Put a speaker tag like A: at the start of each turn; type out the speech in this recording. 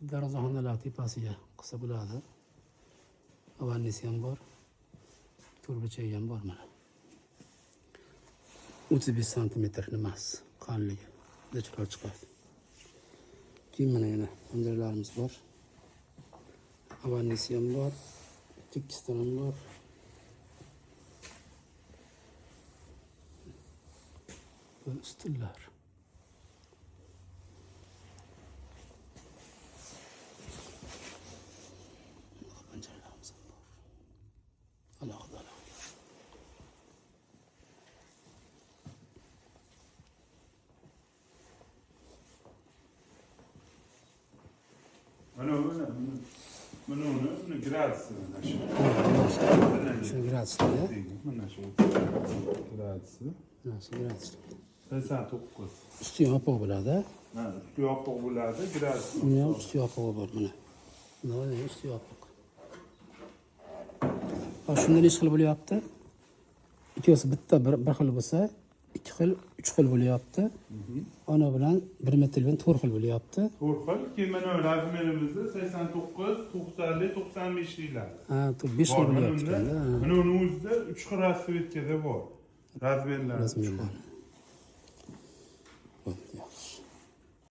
A: Darvozaxonalar tepasiga qilsa bo'ladi. Vannasi ham bor. To'rtburchagi ham bor mana. 35 santimetr nimasi qalinligi. Juda chiroyli chiqadi. Keyin mana yana panjaralarimiz bor. Vannasi ham bor. Ikkisidan ham bor. Bu ustunlar. Bunaqa panjaralarimiz ham bor. Alohida alohida.
B: Mana uni, mana uni, uni gradusi mana shu.
A: Shu gradusli.
B: Mana shu gradusi.
A: Mana shu gradusli.
B: 89.
A: Usti yopiq bo'ladi.
B: Ha, usti yopiq bo'ladi, gradusi.
A: Uni ham usti yopig'i bor mana. Buni ham usti yopiq. Ha, shunda necha xil bo'lyapti? Ikkovsi bitta bir xil bo'lsa, ikki xil, uch xil bo'lyapti. Ona bilan 1 metr bilan 4 xil bo'lyapti.
B: To'rt xil. Keyin mana razmerimizda 89, 90lik, 95liklar.
A: Ha, 5 xil
B: Bor, mana
A: bo'lyapti
B: unda.
A: ekanda. Ha,
B: Mana uni o'zida 3 xil расцветка da bor. Razmerlar.
A: Razmerlar.